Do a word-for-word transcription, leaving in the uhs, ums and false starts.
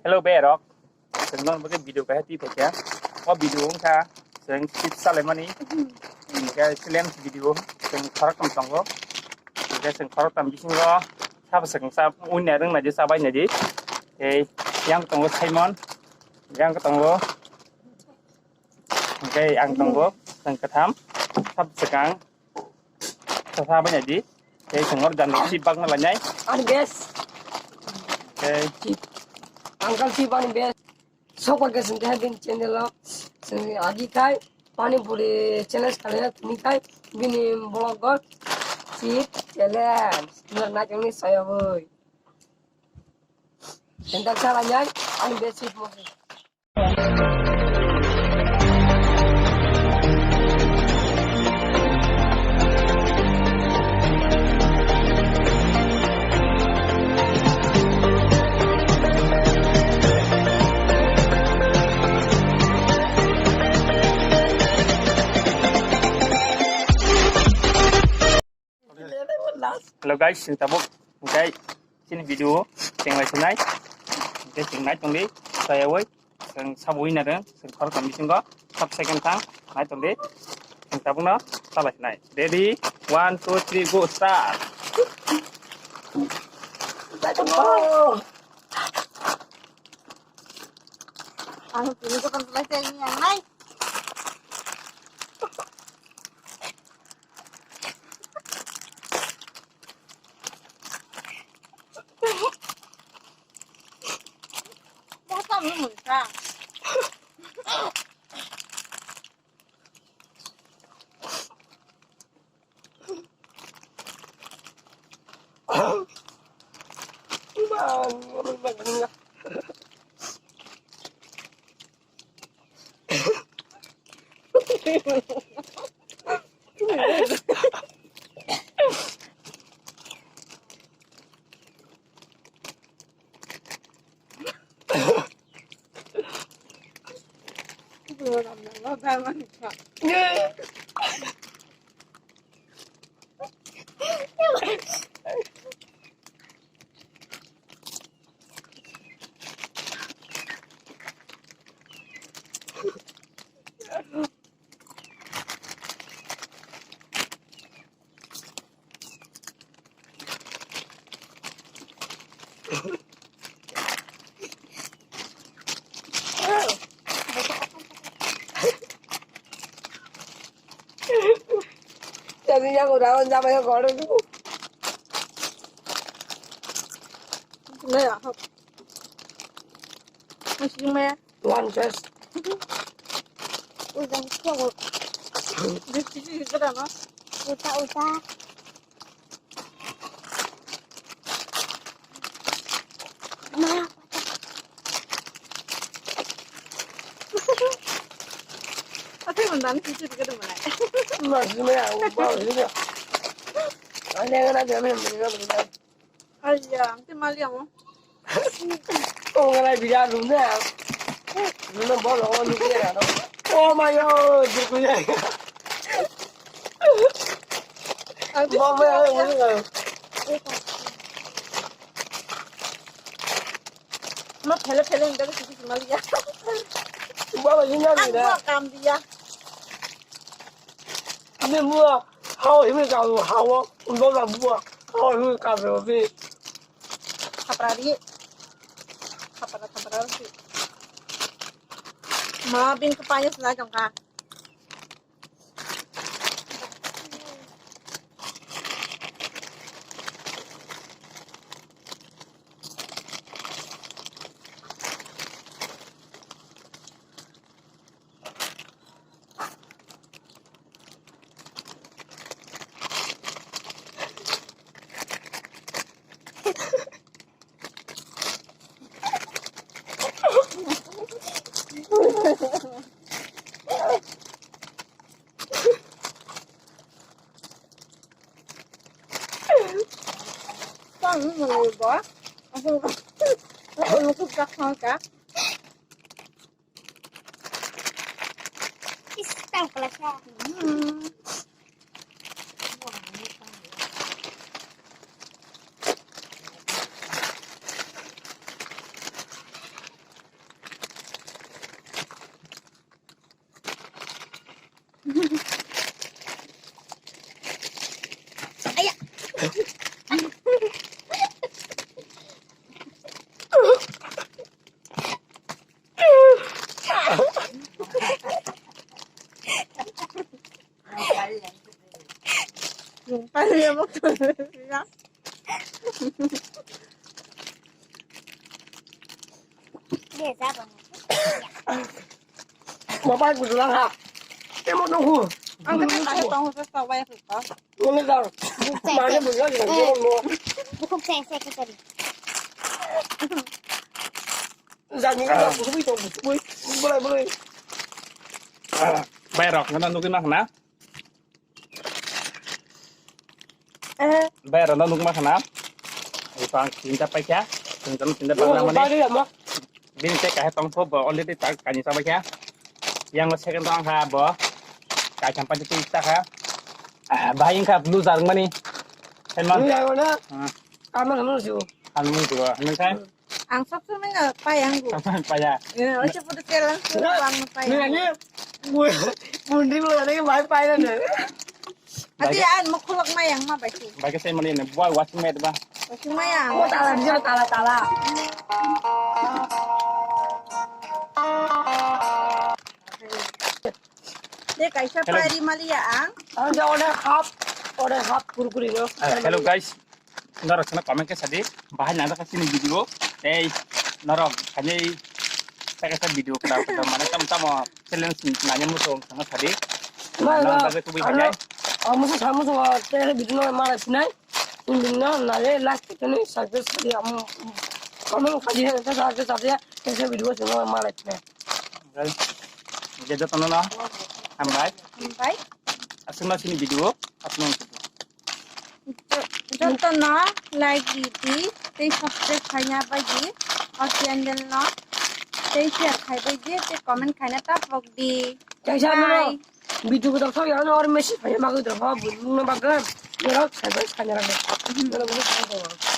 Hello berok, chwng non bagwi video kaisa twi phaikha. O video wngkha chwng chips salaimani. Hwnkhe challenge video chwng khoroktham tongo. Hwnkhe chwng khoroktham bisingo sabo swkang sa winner wng naidi, sa bai naidi. Tei yang tongo Simon, yang tongo, hwnkhe ang tongo chwng kwtham, sabo swkang. Sa bai naidi. Tei chwng oro jani chip bagna lainai. Ani best. Tei chip. Uncle chip ani best. Sokwa ke sengke bini channel o. Sengke agi kai pani puri challenge kale tini kai bini vlog o chip challenge. Nor na jongni saya boi. Endak sa lainai ani best chip mo. Hello guys, chwng tabuk hwnkhe chini video o chwng lai sinai. Hwnkhe chwng nai tongdi, sayawi chwng sabo wina rwng, chwng khoroktham bisingo sub second thang nai tongdi. Chwng tabukno sa lai sinai. Ready? One, two, three, go, start. Ang tini ko pang tulai sa ini ang nai. Bota mo mo sa. Jadi yang udah mencapai yang goreng itu. Nggak ya. Masih cuma ya. One first. Udah, udah. Udah, udah. Ate mandan kichir ke mana? Mas me au ba ni. Ane gana de me me me. Ayya, ante mali amo. O gana bida lu ne. Lu ne bol o lu ke na. Oh my god, du ku ya. Ante mama ya, mama ya. Ma phele phele unda ke sisi mali ya. Baba, yun na. Ang bida. Kam dia. Ni mua, hao himi ka lu hao, ndo la mua, hao himi ka lu bi. Thapra ri. Thapra, thapra ri. Ma bin ka payas na jong ka. Tang nungwi bo. Aku, aku, aku kak kak. Is, tang pala siya. Hmm. Bapak kudu lang ha. Temo nunggu. Ang kata kaya tong sa sa wai ko. Nunggu lang. Mane bulan lang mo. Bukuk sa sa ko tadi. Jani ka busu bui to busu bui. Bulai bulai. Bai rok ngana nugui ma khna. Bai rok no nugui ma khna. Ai pang tinta paikha. Tinta tinta pang mani. Bini tei kaisa tongtho bo already ta kani chabaikha. Yang second tong kha bo. Kaisa paikha tei ta kha. Bai wngkha blue jar mani. Helman. Blue jar mani. Kamang no siu. Kamang no siu. Helman kai. Ang sok sok nang paya ang gu. Paya. Eh, ocha photo challenge ko ang paya. Nang ni bundri mo nang bai paya na. Ati an mo khulak mayang ma bai si. Bai ka sai mani ne boy watching mate ba. Watching mayang. Oh, tala dia tala tala. De kaisa pari maliya ang. Ang ja order half, order half kurkuri no. Hello guys. Norok sana comment khe sadi, bahai nang kha chini video. Ei, norok khaini saka sa video kada kada mane tam tam challenge nanya muso sana sadi. Norok bagwi kubui hajai. Amu sa samu so te video no mara sinai. Indi no nale last kene saka sadi am. Comment khaji sa sa sa sa ya kese video so mara sinai. Guys, je jotono no hambai. Hambai. Aswk no chini video aswk no. Jotono like di di, tei subscribe khaina bai di, o channel no tei share khai bai di, tei comment khaina ta pok di. Kaisa no video ko dok ya no or mesi khaina bagwi dok ha bun no bagwi. Norok sai bai khaina rang.